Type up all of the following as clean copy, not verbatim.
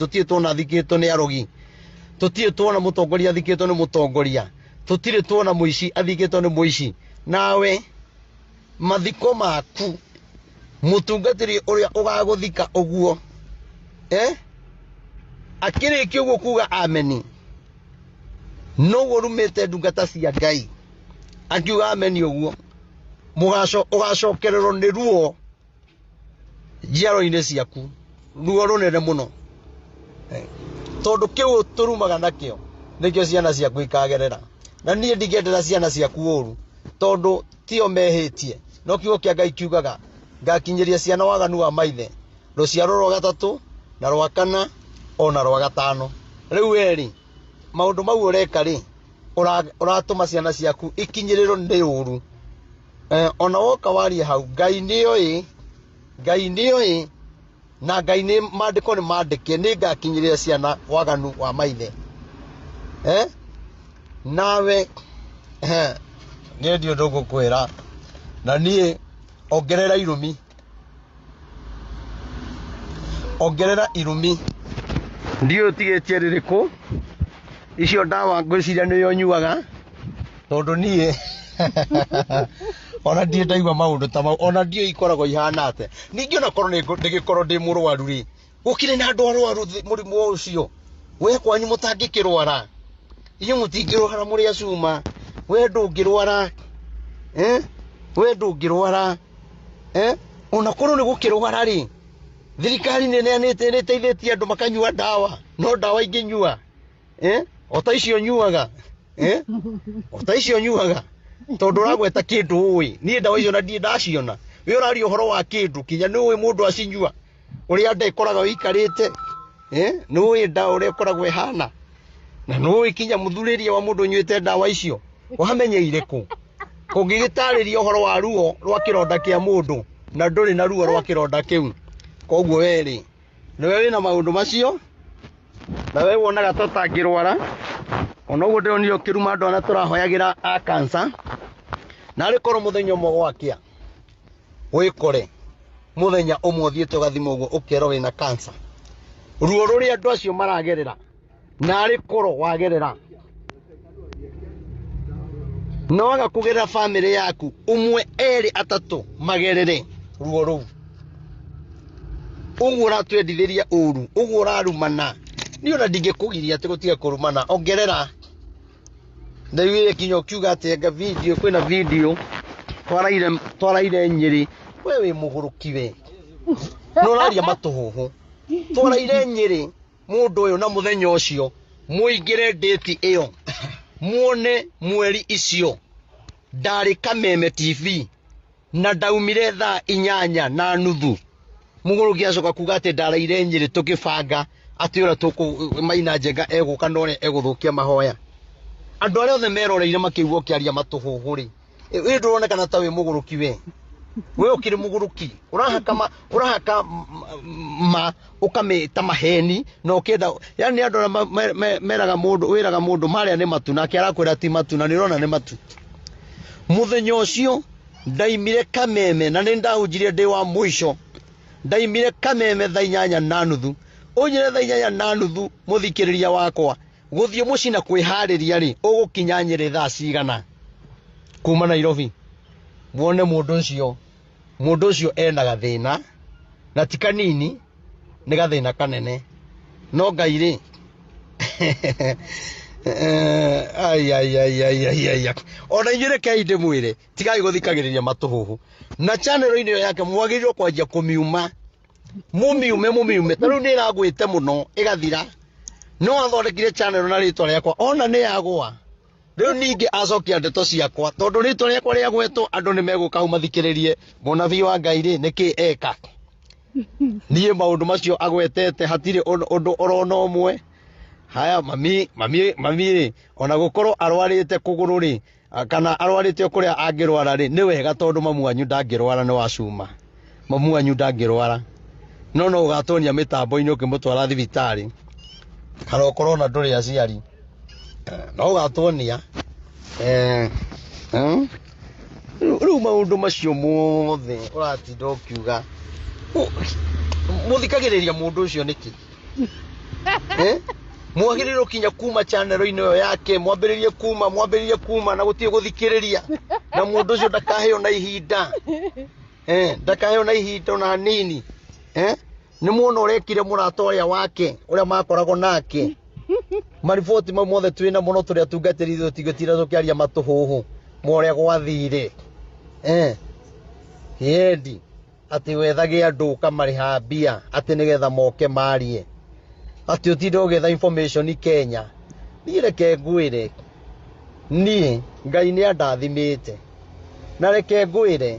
Tũtirĩ tuona athikĩtwo nĩ arogi, tũtirĩ tuona mũtongoria athikĩtwo nĩ mũtongoria, tũtirĩ tuona mũici athikĩtwo nĩ mũici. Nawe mathiko maku mũtungatĩri ũrĩa ũgagũthika ũguo, akĩrĩkia ũguo kuga ameni, noguo rumĩte ndungata cia Ngai akiuga ameni ũguo, ũgacokererwo nĩ ruo njiaro-inĩ ciaku, ruo rũnene mũno, tondũ kĩu tũrumaga nakĩo nĩkĩo ciana ciaku ikagerera. Na niĩ ndingĩendera ciana ciaku ũru, tondũ tio mehĩtie. No kiugo kĩa Ngai kiugaga ngakinyĩria ciana waganu wa maithe, rũciaro rwa gatatũ na rwa kana ona rwa gatano. Rĩu we-rĩ, maũndũ mau ũreka rĩ, ũratũma ciana ciaku ikinyĩrĩrwo nĩ ũru. Ona woka warie hau, Ngai nĩoĩ, Ngai nĩoĩ, na Ngai nĩ maandĩko nĩ mandĩke, nĩ ngakinyĩrĩra ciana waganu wa maithe. Nawe, niĩ ndiũĩ ũndũ ngũkwĩra, na niĩ ongerera irumi, ongerera irumi. Ndiũĩ ũtigĩtie rĩrĩkũ, icio ndawa ngwĩciria nĩyo ũnyuaga, tondũ niĩ ona ndirĩ ndaigua maũndũ ta mau, ona ndiũĩ ikoragwo ihana atĩa. Ningĩ ona korwo ndĩgĩkorwo ndĩ mũrwaru rĩ, gũkĩrĩ na andũ arwaru mũrimũ ũcio, we kwanyu mũtangĩkĩrwara, inyuĩ mũtingĩrwara mũrĩ a cuma, we ndũngĩrwara, we ndũngĩrwara, ona korwo nĩ gũkĩrwara rĩ, thirikari nĩ ĩneanĩte, nĩ ĩteithĩtie andũ makanyua ndawa, no ndawa ingĩnyua, o ta icio nyuaga, o ta icio nyuaga, tondũ ũragweta kĩndũ ũĩ, niĩ ndawa icio na ndirĩ ndaciona, we ũraria ũhoro wa kĩndũ kinya nĩ ũĩ mũndũ acinyua, ũrĩa nda ĩkoragwo ĩikarĩte, nĩ ũĩ ndawa ũrĩa ĩkoragwo ĩhana, na nĩ ũĩ kinya mũthurĩrie wa mũndũ ũnyuĩte ndawa icio, wamenyeire kũ? Ũngĩgĩtarĩria ũhoro wa ruo rwa kĩronda kĩa mũndũ na ndũrĩ na ruo rwa kĩronda kĩu, koguo we rĩ, nĩwe wĩna maũndũ macio, na we wonaga ta ũtangĩrwara, ona ũguo ndĩronire ũkĩruma andũ arĩa tũrahoyagĩra a cancer, na arĩ korwo mũthenya ũmwe gwakĩa wĩkore mũthenya ũmwe ũthiĩte ũgathimwo ũguo ũkerwo wĩna cancer, ruo rũrĩa andũ acio maragerera, na arĩ korwo wagerera na waga kũgerera bamĩrĩ yaku ũmwe erĩ atatũ magerere ruo rũu, ũguo ũratwendithĩria ũru, ũguo ũrarumana, niĩ ona ndingĩkũgiria atĩ gũtige kũrumana, ongerera. Ndaiguire kinya ũkiuga atĩ anga video, kwĩna video twaraire Nyĩrĩ, we wĩ mũgũrũki we, nĩ ũraria matũhũhũ. Twaraire Nyĩrĩ mũndũ ũyũ na mũthenya ũcio mũingĩre date ĩyo muone mweri icio ndarĩ Kameme TV na ndaumire thaa inyanya na nuthu. Mũgũrũki acoka kuga atĩ ndaraire Nyĩrĩ tũkĩbanga atĩ ũrĩa tũkũ Maina Njenga egũka na ũrĩa egũthũkia mahoya. Andũ arĩa othe meroreire makĩigua ũkĩaria matũhũhũ rĩ, wĩ ndũronekana ta wĩ mũgũrũki we. We ũkĩrĩ mũgũrũki, ũrahaka ma, ũrahaka ma ũkamĩta maheni na ũkĩenda, yani andũ arĩa meraga mũndũ, wĩraga mũndũ marĩa nĩ matu nake arakwĩra ti matu na nĩ ũrona nĩ matu. Mũthenya ũcio ndaimire Kameme na nĩ ndahunjirie ndĩ wa mũico, ndaimire Kameme thaa inyanya na nuthu. Ũnjĩre thaa inyanya na nuthu mũthikĩrĩria wakwa, gũthiĩ mũciĩ na kwĩharĩria rĩ, ũgũkinya Nyĩrĩ thaa cigana kuma Nairobi? Wone mũndũ ũcio, mũndũ ũcio ena gathĩna na ti kanini, nĩ gathĩna kanene, no Ngai rĩ, ai, ai, ai, ai, ai, ai. Ona inyuĩ rekei ndĩmwĩre, tigai gũthikagĩrĩria matũhũhũ na channel-inĩ ĩyo yake, mwagĩrĩirwo kwanjia kũmiuma, mũmiume, mũmiume, ta rĩu nĩ ĩragwĩte mũno ĩgathira. No athondekire channel na rĩtwa rĩakwa, ona nĩ yagũa. Rĩu ningĩ acokia ndeto ciakwa, tondũ rĩtwa rĩakwa rĩagwetwo andũ nĩ megũka hau mathikĩrĩrie mũnabii wa Ngai rĩ, nĩkĩ eka. Niĩ maũndũ macio agwetete hatirĩ ũndũ orona ũmwe. Haya, mami, mami, mami rĩ, ona gũkorwo arwarĩte kũgũrũ rĩ, kana arwarĩte o kũrĩa angĩrwara rĩ, nĩ wega tondũ mamu wanyu ndangĩrwara, nĩ wa cuma. Mamu wanyu ndangĩrwara. No no ũgatonia mĩtambo-inĩ ũkĩmũtwara thibitarĩ, kana ũkorwo ona ndũrĩ aciari. No ũgatuonia. Rĩu maũndũ macio mothe ũratinda ũkiuga, mũthikagĩrĩria mũndũ ũcio nĩkĩ? Mwagĩrĩirwo kinya kuma channel-inĩ ĩyo yake, mwambĩrĩrie kuma, mwambĩrĩrie kuma na gũtirĩ gũthikĩrĩria, na mũndũ ũcio ndakaheo na ihinda, ndakaheo na ihinda ona hanini. Nĩ muona ũrekire mũrata ũrĩa wake ũrĩa makoragwo nake, mariboti mau mothe twĩna mũno tũrĩ atungatĩri ithuĩ tũtigũtinda tũkĩaria matũhũhũ ma ũrĩa gwathire. Yendi atĩ wethage andũ ũkamarĩha mbia atĩ nĩgetha moke marie, atĩ ũtinde ũgĩetha information Kenya. Niĩ reke ngwĩre, niĩ Ngai nĩ andathimĩte, na reke ngwĩre,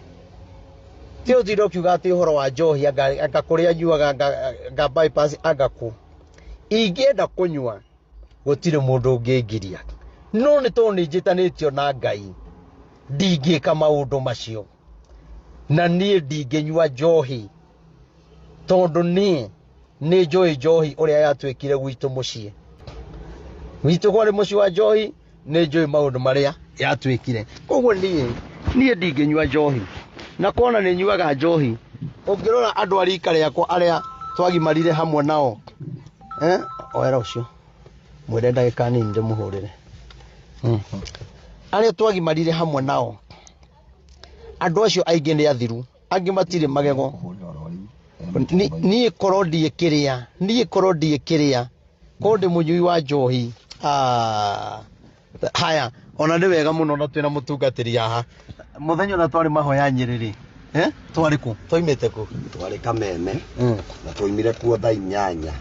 ti ũtinde ũkiuga atĩ ũhoro wa njohi anga kũrĩa anyuaga, anga bypass anga kũ. Ingĩenda kũnyua gũtirĩ mũndũ ũngĩngiria, no nĩ tondũ nĩ njĩtanĩtio na Ngai ndingĩka maũndũ macio, na niĩ ndingĩnyua njohi tondũ niĩ nĩ njũĩ njohi ũrĩa yatuĩkire gwitũ mũciĩ. Gwitũ kwarĩ mũciĩ wa njohi, nĩ njũĩ maũndũ marĩa yatuĩkire. Koguo niĩ ndingĩnyua njohi, na kona nĩ nyuaga njohi, ũngĩrora andũ a rika rĩakwa arĩa twagimarire hamwe nao, oera ũcio mwĩre ndagĩka nini ndĩmũhũrĩre. Arĩa twagimarire hamwe nao, andũ acio aingĩ nĩ athiru, angĩ matirĩ magego. Niĩ korwo ndiĩkĩrĩa, niĩ korwo ndiĩkĩrĩa, korwo ndĩ mũnyui wa njohi. Haya, ona nĩ wega mũno na twĩna mũtungatĩri haha. Mũthenya ũrĩa twarĩ mahoya Nyĩrĩ rĩ, twarĩ kũ? Twaimĩte kũ? Twarĩ Kameme, na twaimire kuo thaa inyanya.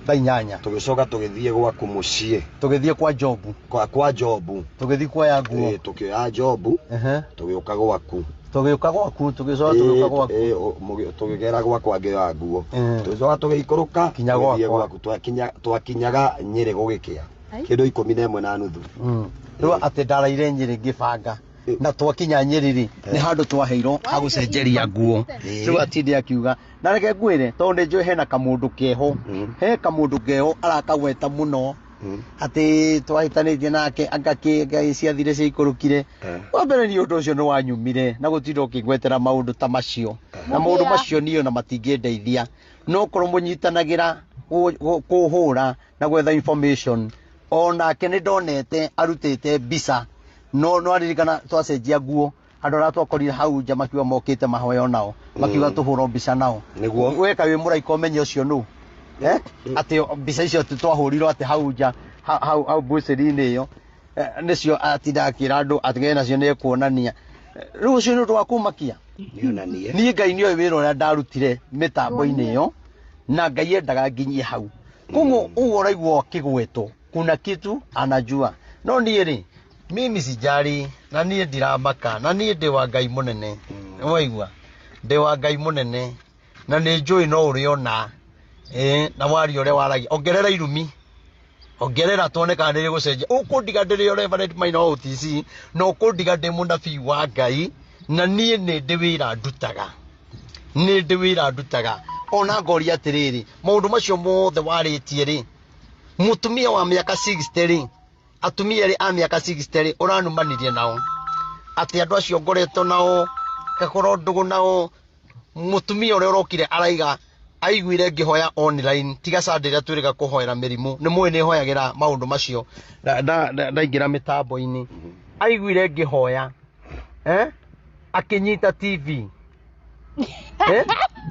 Thaa inyanya. Tũgĩcoka tũgĩthiĩ gwaku mũciĩ. Tũgĩthiĩ kwa Jobu. Kwa Jobu. Tũgĩthiĩ kuoya nguo. Tũkĩoya Jobu, tũgĩũka gwaku. Tũgĩũka gwaku, tũgĩcoka tũgĩũka gwaku. Tũgĩgera gwakwa ngĩoya nguo. Tũgĩcoka tũgĩikũrũka, Kinya tũgĩthiĩ gwakwa. gwaku. Twakinyaga Nyĩrĩ gũgĩkĩa. Kĩndũ ikũmi na ĩmwe na nuthu. Rĩu atĩ ndaraire Nyĩrĩ ngĩbanga. Na twakinya Nyĩrĩ rĩ, nĩ handũ twaheirwo ha gũcenjeria nguo. Rĩu atinde akiuga, na reke ngwĩre, tondũ nĩ njũĩ hena kamũndũ keho. He kamũndũ keho arakagweta mũno. Atĩ twahĩtanĩtie nake, anga kĩ, anga ciathire ciaikũrũkire. Wa mbere niĩ ũndũ ũcio nĩ wanyumire, na gũtinda ũkĩngwetera maũndũ ta macio. Na maũndũ macio niĩ ona matingĩndeithia. No korwo mũnyitanagĩra kũhũra na gwetha information, onake nĩ ndonete arutĩte mbica. No no aririkana twacenjia nguo, andũ arĩa twakorire hau nja makiuga mokĩte mahoya onao, makiuga tũhũrwo mbica nao. Nĩguo. Weka wĩ mũraika ũmenye ũcio nũ. Atĩ mbica icio twahũrirwo atĩ hau nja, hau mbucĩri-inĩ ĩyo, nĩcio atinda akĩra andũ atĩ ng'enda nacio nĩ ekuonania. Rĩu ũcio nĩ ũndũ wa kũmakia. Nĩonanie. Niĩ Ngai nĩoĩ wĩra ũrĩa ndarutire mĩtambo-inĩ ĩyo, na Ngai endaga nginyie hau. Koguo ũguo ũraigua ũkĩgwetwo, kuna kitu anajua. No niĩ rĩ, mimi sijali, na niĩ ndiramaka, na niĩ ndĩ wa Ngai mũnene. Nĩwaigua? Ndĩ wa Ngai mũnene, na nĩ njũĩ no ũrĩona. Na waria ũrĩa waragia. Ongerera irumi. Ongerera tuone kana nĩ rĩgũcenjia. Ũkũndiga ndĩrĩ o Reverend Maina wa OTC, na ũkũndiga ndĩ mũnabii wa Ngai, na niĩ nĩ ndĩ wĩra ndutaga. Nĩ ndĩ wĩra ndutaga. Ona ngoria atĩrĩrĩ, maũndũ macio mothe warĩtie rĩ, mũtumia wa mĩaka 60 rĩ, atumia erĩ a mĩaka 60 rĩ, ũranumanirie nao. Atĩ andũ acio ngoretwo nao, ngakorwo ndũgũ nao, mũtumia ũrĩa ũrokire araiga aiguire ngĩhoya online, tiga Sunday ĩrĩa twĩrĩga kũhoera mĩrimũ, nĩ mũĩ nĩ hoyagĩra maũndũ macio, ndaingĩra mĩtambo-inĩ. Aiguire ngĩhoya, akĩnyita TV.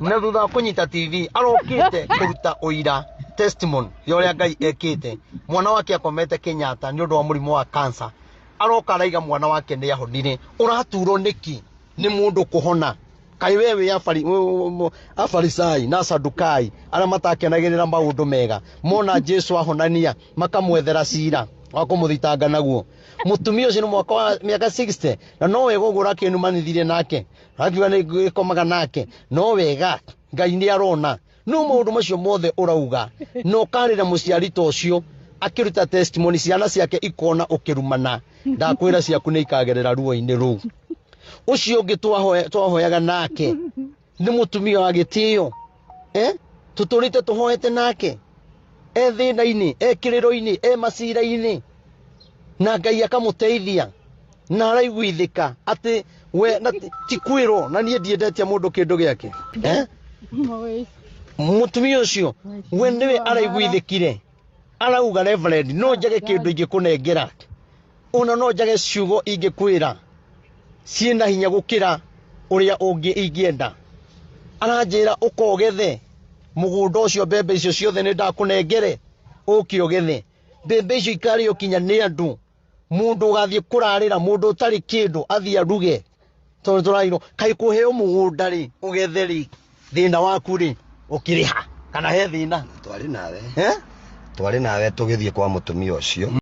Na thutha wa kũnyita TV, arokĩte kũruta ũira, testimony ya ũrĩa Ngai ekĩte. Mwana wake akomete Kenyatta nĩ ũndũ wa mũrimũ wa cancer. Aroka araiga mwana wake nĩ ahonire. Ũraturwo nĩkĩ? Nĩ mũndũ kũhona. Kaĩ we wĩ Afarisai na Asadukai arĩa matakenagĩrĩra maũndũ mega, mona Jesu ahonania makamwethera cira wa kũmũthitanga naguo. Mũtumia ũcio nĩ mwaka wa mĩaka 60, na no wega ũguo ũrakĩnumanithirie nake, akiuga nĩ gĩkomaga nake, no wega Ngai nĩ arona. No maũndũ macio mothe ũrauga, na ũkarĩra mũciari ta ũcio akĩruta testimony, ciana ciake ikona ũkĩrumana, ndakwĩra ciaku nĩ ikagerera ruo-inĩ rũu. Ũcio ũngĩ twahoyaga nake nĩ mũtumia wa gĩtĩo, Tũtũrĩte tũhoete nake, e thĩna-inĩ, e kĩrĩro-inĩ, e macira-inĩ, na Ngai akamũteithia, na araiguithĩka atĩ we na ti kwĩrwo, na niĩ ndiendetie mũndũ kĩndũ gĩake. Mũĩ. Mũtumia ũcio we nĩwe araiguithĩkire, arauga, "Reverend, no njage kĩndũ ingĩkũnengera, ona no njage ciugo ingĩkwĩra ciĩna hinya gũkĩra ũrĩa ũngĩ ingĩenda." Aranjĩra, "Ũkogethe mũgũnda ũcio, mbembe icio ciothe nĩ ndakũnengere, ũke ũgethe mbembe icio, ikarĩo kinya nĩ andũ. Mũndũ ũgathiĩ kũrarĩra, mũndũ ũtarĩ kĩndũ athiĩ aruge." Tondũ tũrairwo kaĩ kũheo mũgũnda rĩ, ũgethe rĩ, thĩna waku rĩ ũkĩrĩha kana he thĩna? Twarĩ nawe. Eh? Twarĩ nawe tũgĩthiĩ kwa mũtumia ũcio.